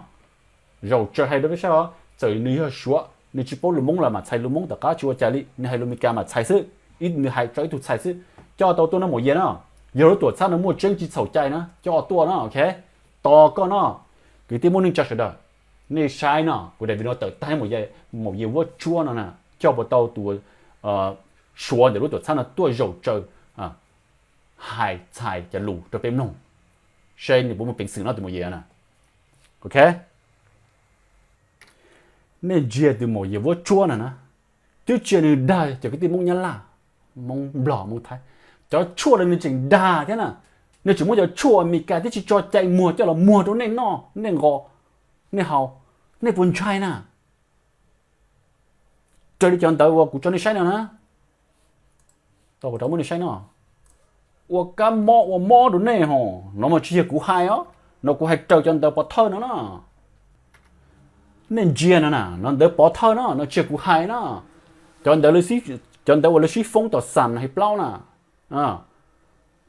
Zaum tsaws hais rau peb saib os. Txawm nws yog Suav, nws tsis paub lus Hmoob los mas txhais lus Hmoob tom qab tsis ua cas li, nws hais lus Meskas mas txhais xwb, nws hais tso ib tug txhais xwb. Coj tau tuaj no Maum Yia na, yog lub tuam txhab no muaj tseeb tsis txhaum cai na, coj tuaj no, ok. Tos koj no, kwv tij Hmoob neej tsa sawv daws, nej saib no, kuv daim video tawm tag Maum Yia vuab tsuab no na, coj puas tau tus Suav ntawm lub tuam txhab no tuaj zaum tsaws hais txhais cov lus rau peb mloog, seb nws puas muaj peev xwm no tus Maum Yia na, ok. Nej ntsia tus Maum Yia vuab tsuab no na, twb tsis yog nws dag cov kwv tij Hmoob Nyab Laj, Hmoob Nplog, Hmoob Thaib, cov tshuaj no nws tseem dag thiab na. Nws tseem muab cov tshuaj Meskas twb tsis tso cai muag coj los muag rau nej noj, nej nqos, nej haus, nej puas ntshai na? Raws li cov ntawv uas kuv tso nej saib no na, tau kuv rov muab nej saib no, ua kab mob ua mob rau nej ho, no mas tsis yog kuv hais os, no kuv hais raws cov ntawv pov thawj no na. Nej ntsia no na, no ntawv pov thawj no, no tsis yog kuv hais na. Cov ntawv, cov ntawv uas lawv sib foob tom xam hais plaub na.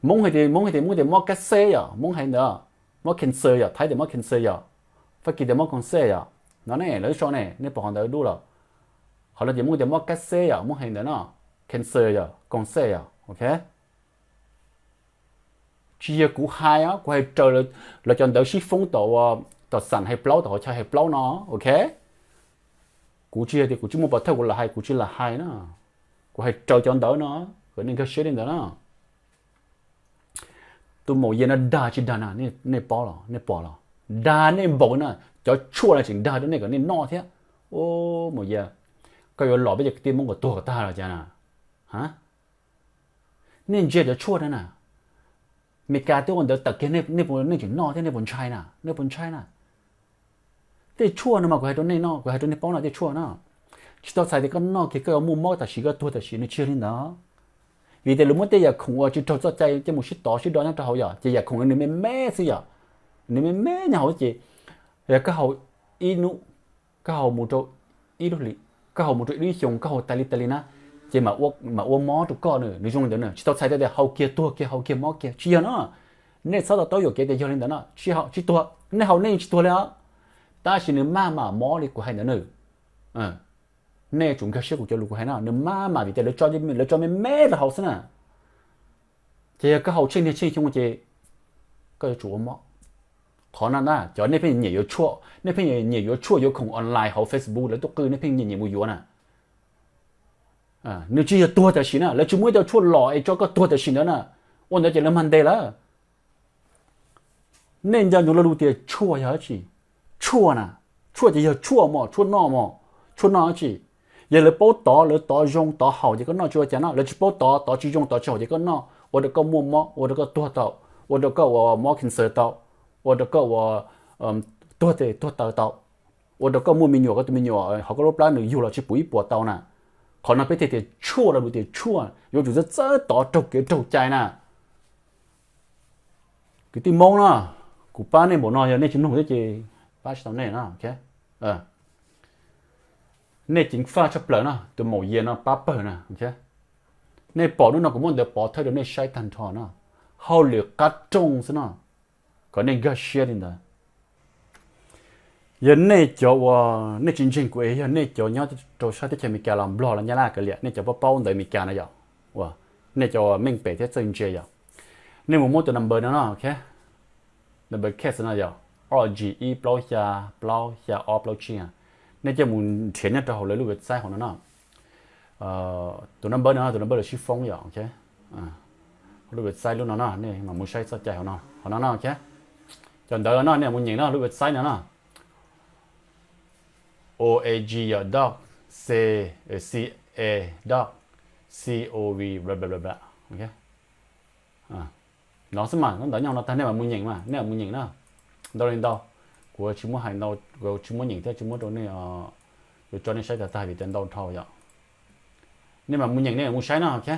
Hmoob hais tias, Hmoob hais tias, Hmoob tias mob kab xeb yom, Hmoob hais ntawd, mob cancer yom, Thaib tias mob cancer yom, Fab Kis tias mob koom xej yom. No ne, lawv so ne, nej pom qhov ntawd dub lawm. Qhov no ces Hmoob tias mob kab xeb yom, Hmoob hais ntawd no, cancer yom, koom xej yom, ok. Tsis yog kuv hais os, kuv hais raws lawv cov ntawv sib foob tom, tom xam hais plaub, tom qhov chaw hais plaub no, ok. Kuv tsis yog tias kuv tsis muaj pov thawj kuv lam hais, kuv tsis lam hais na. Kuv hais raws cov ntawv no, kom nej nkag siab li ntawd na. Tus Maum Yia no dag tsis dag na, nej paub los nej pom los? Dag nej npaum na, cov tshuaj no tseem dag rau nej kom nej noj thiab. Maum Yia, koj yuav los peb cov kwv tij Hmoob kom tuag kom tag los cas na? Nej ntsia cov tshuaj no na, Meskas twb ua ntawv tawm kiag, nej tseem noj thiab, nej puas ntshai na? Nej puas ntshai na? Tej tshuaj no mas kuv hais rau nej noj, kuv hais rau nej paub no, tej tshuaj no tsis tau txhais tias koj noj kiag koj yuav muaj mob tam sim, koj tuag tam sim, nws tsis yog li ntawd. Vim tias lawv muab tej yam khoom uas tsis raug txoj cai coj mus sib tov sib do nyob rau hauv yom, ces yam khoom no nws me me xwb yom, nws me me nyob hauv ces yog koj haus ib hnub, koj haus mus rau ib lub hlis, koj haus mus rau ib lub xyoos, koj haus tas li tas li na, ces mam ua mob rau koj na. Nws zoo li ntawd na, tsis tau txhais tias haus kiag tuag kiag, haus kiag mob kiag, tsis yog no. Nej txhob to taub yuam kev tias yog li ntawd no, tsis tuag, nej haus nej yeej tsis tuag li os. Tab sis nws maj mam mob li kuv hais ntawd na. Nej yuav tsum nkag siab kuv cov lus kuv hais no, nws maj mam vim tias lawv tso me me rau hauv xwb na. Ces yog koj haus tsheej niag tsheej xyoo ces koj yuav tsum ua mob. Qhov no na cov nej pheej nyiam yuav tshuaj, nej pheej nyiam yuav tshuaj yuav khoom online hauv Facebook lawv tuaj qw, nej pheej nyiam nyiam mus yuav na. Nws tsis yog tuag tam sim na, lawv tsis muaj ib co tshuaj los es tso koj tuag tam sim ntawd na. Ua ntawd ces lawv mag ntes lawm. Nej nco ntsoov lo lus tias tshuaj yog dab tsi? Tshuaj na, tshuaj ces yog tshuaj mos, tshuaj noj mos, tshuaj noj dab tsi? Yog lawv paub tov, lawv tov zoo tov haum ces koj noj tsis ua cas no, lawv tsis paub tov, tov tsis zoo tov tsis haum ces koj noj ua rau koj muaj mob, ua rau koj tuag tau, ua rau koj uas mob cancer tau, ua rau koj uas tuag tes tuag taw tau, ua rau koj muaj me nyuam, koj tus me nyuam hauv koj lub plab nws yug los tsis pum ib puas tau na. Qhov no peb thiaj tias tshuaj, lo lus tias tshuaj yuav tsum txawj txawj tov raug kev raug cai na. Kwv tij Hmoob na, kuv pab nej npaum no yog nej tsis mloog thiab ces pab tsis tau nej na. Nej ceev faj tshaj plaws na, tus Maum Yia no pab pawg na. Nej pom hnub no kuv muab ntawv pov thawj rau nej saib tag nrho na, hauj lwm qab rooj xwb no, kom nej nkag siab li ntawd. Yog nej cov uas nej tsis ntseeg kuv es yog nej cov nyob rau sab teb chaws Amelikas los Nplog los Nyab Laj kav liam, nej cov paub paub ntawv Amelikas no yom, uas nej cov uas meej pem thiab txawj ntse yom, nej mus muab tus number no no, ok, number case no yom, ob G ib plaub xya plaub xya ob plaub tsib. Nej coj mus nrhiav nyob rau hauv lawv lub website hauv no no. Tus number no tus number lawv sib foob yom, ok. Lub website lub no no, nej mam mus saib txoj cai hauv no, hauv no no, ok. Cov ntawv no nej mus nyeem no, lub website no no, O A G yom, dot C, C A dot C O V bla bla bla bla, ok. No xwb mas, ntawv nyob no tag nej mam mus nyeem mas, nej mam mus nyeem na. Ntau li ntau, kuv tsis muab hais ntau, kuv tsis muab nyeem thiab tsis muab rau nej, yuav tso nej saib tag tag vim tias ntau dhau yom. Nej mam mus nyeem, nej mam mus saib no, ok.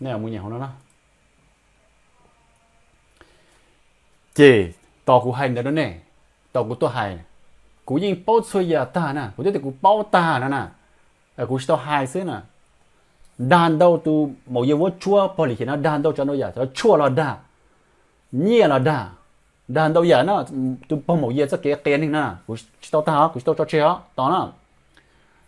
Nej mam mus nyeem hauv no na. Ces tos kuv hais ntawd rau nej, tos kuv tuaj hais. Kuv yeej paub txhua yam tag na, kuv twb tias kuv paub tag no na. Kuv tsis tau hais xwb na. Dag ntau, tus Maum Yia vuab tsuab pog Lim Hiam no dag ntau tsav ntau yam, cov tshuaj los dag, nyiaj los dag, Dag ntau yam na, tus pog Maum Yia txoj kev qia neeg na, kuv tsis tau tag os, kuv tsis tau tso tseg os, tos na.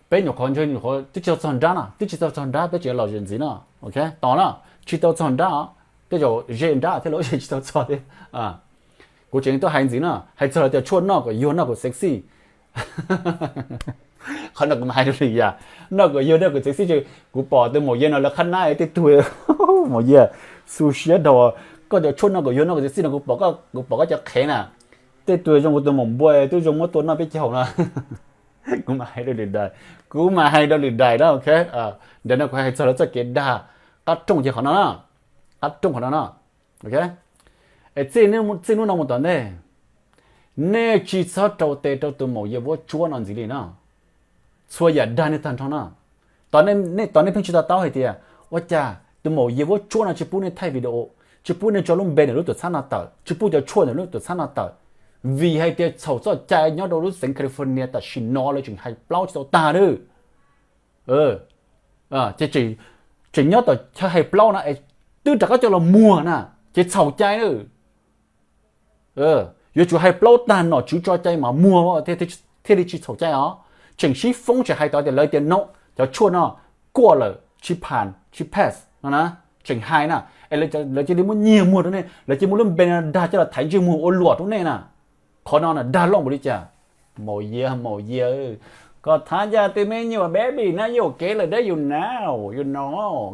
Peb nyuam qhuav ntshe nyuam qhuav twb tsis tau txog nrab no, twb tsis tau txog nrab, peb tseem los zem ntxiv no. Ok, tos na, tsis tau txog nrab os, tej zaum ze nrab thiab los ze tsis tau txog thiab. Kuv tseem tuaj hais ntxiv no, hais txog lawv tias tshuaj noj kom yuag noj kom sexy. Qhov no kuv mas hais rau lwm yam, noj kom yuag noj kom sexy ces kuv pom tus Maum Yia no lawv qhab nab tej tug, Maum Yia, xu siab dhau. Koj cov tshuaj noj kom yuag noj kom sexy no kuv pom, kuv pom koj cov qhev na, tej tug zoo kuv tus maum npua twb zoo muab tua noj peb caug no. Kuv mas hais rau lwm daim, kuv mas hais rau lwm daim na, ok. Ntawm no kuv hais txog lawv txoj kev dag qab rooj ces qhov no, qab rooj qhov no no, ok. Es txij hnub no mus tom ntej, nej tsis txhob rau tes rau tus Maum Yia vuab tsuab no ntxiv li na. Txhua yam dag nej tag nrho na. Tos nej pheej tsis to taub hais tias ua cas tus Maum Yia vuab tsuab no tsis pub nej thaij video, tsis pub nej tso lub npe ntawm lub tuam txhab no tawm, tsis pub cov tshuaj ntawm lub tuam txhab no tawm, vim hais tias txhaum txoj cai nyob rau lub xeev California tam sim no lawv tseem hais plaub tsis tau tag lawm. Ces tseem nyob tom chaw hais plaub na es twb rov qab coj los muag na, ces txhaum cai lawm. Yuav tsum hais plaub tag nom tswv tso cai mas muag thiaj li tsis txhaum cai os. Tseem sib foob tseem hais tod tias lawv tias no, cov tshuaj no kuaj lawm tsis phas tsis pass no na, tseem hais na, es lawv cia li muab nyiag muag rau nej, lawv cia li muab lub npe no dag coj los thaiv ntsej muag ua luam rau nej na. Qhov no na dag loj npaum li cas. Maum Yia, Maum Yia, koj thab ncaj twb me nyuam baby na yuam kev lawm dab yus na, yus no,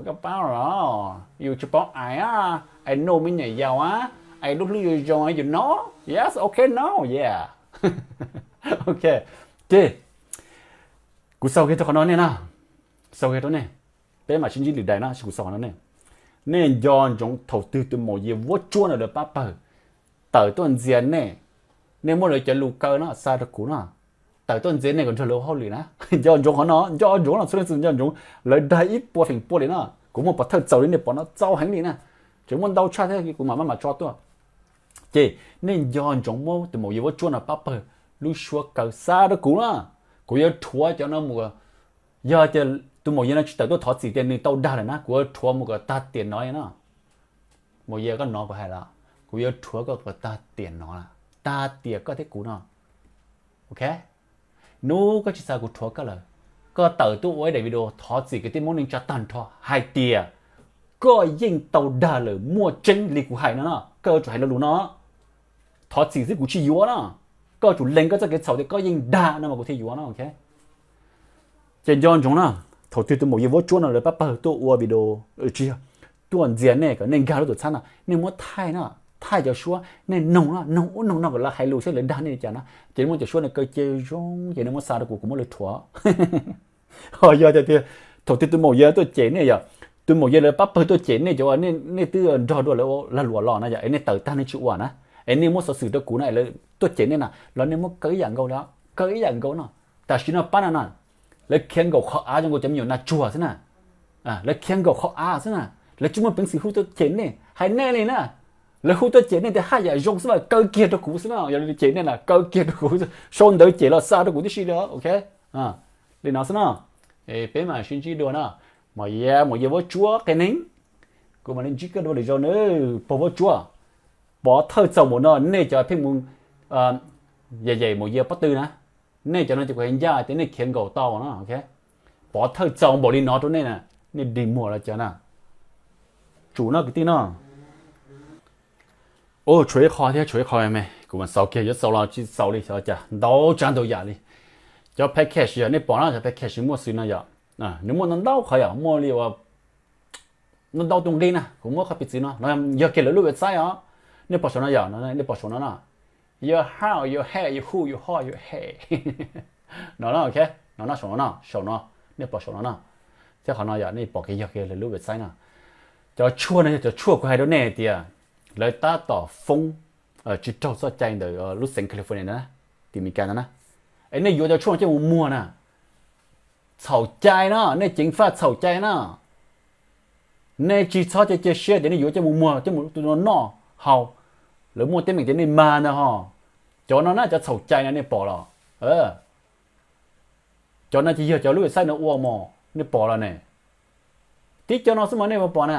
koj paub los, yus tsis paub ais, ais nuj me nyuam yaus, ais lub hlwb zoo zoo yus no, yes, ok no, yeah. Ok, ces kuv xaus kiag rau qhov no nej na, xaus kiag rau nej, peb mam sib ntsib lwm daim na, kuv xaus qhov no nej. Nej nco ntsoov thaum twg tus Maum Yia vuab tsuab no lawv pab pawg tawm tuaj ntxias nej, nej muab lawv cov lus kaw no xa rau kuv no, tawm tuaj ntxias nej kom nrog lawv ua hauj lwm na. Nco ntsoov qhov no, nco ntsoov no, txhua leej txhua tus nco ntsoov, lawv dag ib puas feem pua li no, kuv muaj pov thawj txaus li nej pom no, txaus heev li na, tseem muaj ntau tshaj thiab kuv mam maj mam tso tuaj. Ces nej nco ntsoov muab tus Maum Yia vuab tsuab no pab pawg lub suab kaw xa rau kuv na, kuv yuav rhuav cov no mus. Yog tias tus Maum Yia no tsis tawm tuaj thov txim tias nws tau dag lawm na, kuv yuav rhuav mus kom tag tiam no na. Maum Yia, koj hnov kuv hais los? Kuv yuav rhuav koj kom tag tiam no, tag tiam koj thiab kuv no. Ok, hnub koj tsis xav kuv rhuav koj lawm, koj tawm tuaj ua ib daim video thov txim kwv tij Hmoob neej tsa tag nrho hais tias koj yeej tau dag lawm, muaj tseeb li kuv hais no no, koj yuav tsum hais lo lus no. Thov txim xwb kuv tsis yuav no, koj yuav tsum lees koj txoj kev txhaum tias koj yeej dag no mas kuv thiaj yuav no, ok. Ces nco ntsoov na, thaum twg tus Maum Yia vuab tsuab no lawv pab pawg tuaj ua video, tsis yog, tuaj ntxias nej kom nej nkag lub tuam txhab no, nej muab thaij no, thaij cov suab, nej noog no, noog ub noog no kom lawv hais lus seb lawv dag nej li cas na, ces nej muab cov suab no kaw cia zoo ces nej muab xa rau kuv, kuv muab lawv rhuav. Ho yog tias thaum twg tus Maum Yia tuaj cem nej yom, tus Maum Yia lawv pab pawg tuaj cem nej cov uas nej twb nrog dua lawv lag luam los no yom, es nej tawm tag nej tsis ua na, es nej muab xov xwm rau kuv no es lawv tuaj cem nej na los nej muab kaw ib yam nkaus li, kaw ib yam nkaus no. Tam sim no pab no na, lawv khiav nkaum qhov av zoo nkaus cov me nyuam nas tsuag xwb na. Lawv khiav nkaum qhov av xwb na, lawv tsis muaj peev xwm hu tuaj cem nej hais nej li na. Lawv hu tuaj cem nej tias haj yam zoo xwb mas kaw kiag rau kuv xwb na, yog li cem nej na kaw kiag rau kuv, sau ntawv cem los xa rau kuv tib si li, ok. Li no xwb na, peb mam sib ntsib dua na. Maum Yia, Maum Yia vuab tsuab qias neeg, kuv mam li ntsib koj dua lwm zaus na, pog vuab tsuab. Pov thawj txaus npaum no nej cov pheej mus yam yam Maum Yia pob tw na, nej cov no ces kuv hais ncaj tias nej khiav nkaum tau no, ok. Pov thawj txaus npaum li no rau nej na, nej dig muag los cas na. Tsum no kwv tij no. Tshuav ib qho thiab, tshuav ib qho me, kuv mam xaus kiag, yuav xaus los tsis xaus li, xav cas ntau tsav ntau yam li. Cov package yog nej pom na, cov package muaj xws no yom, nws muaj ntau ntau qhov yom, muaj li uas ntau ntau tus nqi na, kuv muab qhov piv txwv no, no yog kiag lawv lub website os. Nej pom saum no yom, nej pom saum no no. Your how, your hair, your who, your how, your hair. No no, ok, no no, saum no no, saum no, nej pom saum no no. Thiab qhov no yog nej pom kiag yog kiag lawv lub website no. Cov tshuaj no yog cov tshuaj kuv hais rau nej hais tias lawv tab tom foob tsis raug txoj cai ntawm lub xeev California na, tim Meskas ntawd na. Es nej yuav cov tshuaj no coj mus muag na, txhaum cai no, nej ceev faj txhaum cai no. Nej tsis txhob cia cia siab tias nej yuav coj mus muag coj mus tu noj haus, lawv muaj teeb meem tias nej mag ntag ho. Cov no na cov txhaum cai no nej pom los? Cov no ces yog cov lub website no ua mos, nej pom los ne? Tib cov no xwb mas nej pom na,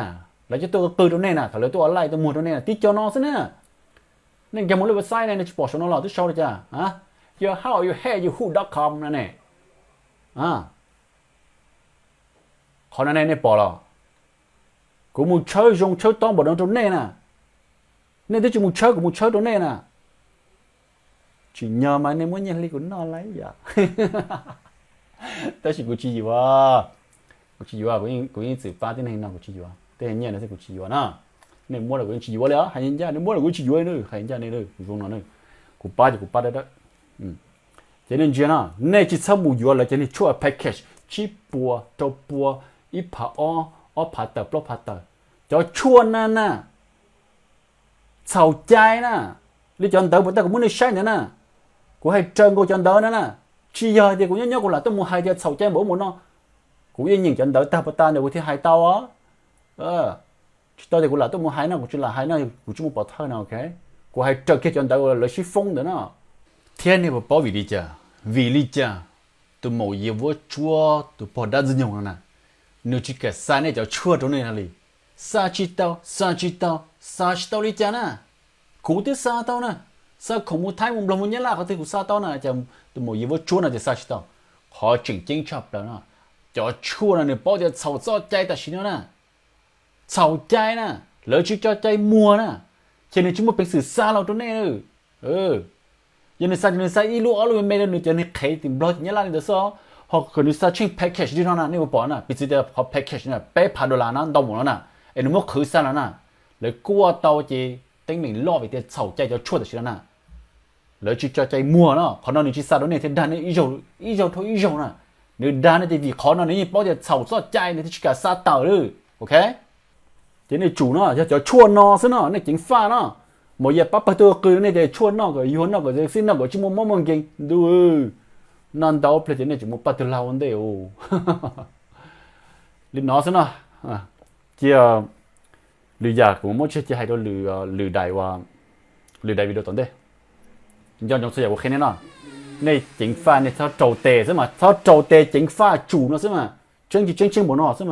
lawv coj tuaj qw rau nej na, thaum lawv tuaj online tuaj muag rau nej na, tib cov no xwb na. Nej nkag mus lub website ne, nej tsis pom saum no los twb sau li cas? Yog how you hate you who dot com no ne. Qhov no ne nej pom los? Kuv mus tshawb zoo tshawb tob npaum no rau nej na. Nej twb tsis mus tshawb, kuv mus tshawb rau nej na. Tsim nyog mas nej muab nyiaj hli kuv noj lawm yom. Tab sis kuv tsis yuav, kuv tsis yuav, kuv yeej txwm pab tib neeg no, kuv tsis yuav tej nyiaj no thiab, kuv tsis yuav na. Nej muab los kuv yeej tsis yuav li os, hais ncaj, nej muab los kuv tsis yuav, hais ncaj nej, kuv zoo no, kuv pab ces kuv pab dawb dawb. Ces nej ntsia no, nej tsis txhob mus yuav lawv cov niag tshuaj package tsib puas, rau pua, ib phav ob, ob phav tawm, plaub phav tawm. Cov tshuaj na na, txhaum cai na. Li cov ntawv puas tag kuv muab nej saib ntawd na, kuv hais raws nkaus cov ntawv na na. Tsis yog tias kuv nyob nyob kuv lam tuaj mus hais tias txhaum cai npaum ub npaum no. Kuv yeej nyeem cov ntawv tag puas tag ntawd kuv thiaj hais tau os. Tsis tau tias kuv lam tuaj mus hais no, kuv tsis lam hais no, kuv tsis muaj pov thawj no, ok. Kuv hais raws kiag cov ntawv uas lawv sib foob ntawd no. Thiab nej puas paub vim li cas? Vim li cas tus maum Yias Vuab Tsuab tus pog dab Ntxwg Nyoog no na, nws tsis kam xa nej cov tshuaj rau nej no li? Xa tsis tau, xa tsis tau, xa tsis tau li cas na? Kuv twb xa tau na, xa khoom mus Thaib mus Nplog mus Nyab Laj qhov twg kuv xa tau na, cas tus maum Yias Vuab Tsuab no ces xa tsis tau? Qhov tseem ceeb tshaj plaws no, cov tshuaj no nws paub tias txhaum txoj cai tam sim no na. Txhaum cai na, lawv tsis tso cai muag na, ces nws tsis muaj peev xwm xa los rau nej. Yog nws xa ces nws xa ib lub ob lub me me rau nws cov niag qhev tim Nplog tim Nyab Laj li ntawd xwb, ho kom nws xa tsheej package li no na, nej puas pom na, piv txwv tias qhov package na peb phav dollar na, ntau npaum no na, es nws muab qhwv xa los na, lawv kuaj tau ces teeb meem loj vim tias txhaum cai cov tshuaj tam sim no na. Lawv tsis tso cai muag no, qhov no nws tsis xa rau nej thiab dag nej ib zaug dhau ib zaug na. Nws dag nej tias vim qhov no nws yeej paub tias txhaum txoj cai nws thiaj tsis kam xa tawm li, ok. Ces nej tsum no yog cov tshuaj no xwb no, nej ceev faj no. Maum Yias pab pawg tug qw nej tias tshuaj noj kom yuag noj kom xib noj kom tsis muaj mob muaj nkeeg ntuj. Noj ntau pliag ces nej tseem mus pab tug lag ua ntej. Li no xwb no, cia lwm yam kuv muab tseg cia hais rau lwm, lwm daim, lwm daim video tom ntej. Nco ntsoov txhua yam kuv qhia nej no, nej ceev faj nej txhob raug tes xwb mas, txhob raug tes, ceev faj tsum no xwb mas, tseeb tsis tseeb tseeb npaum no xwb mas.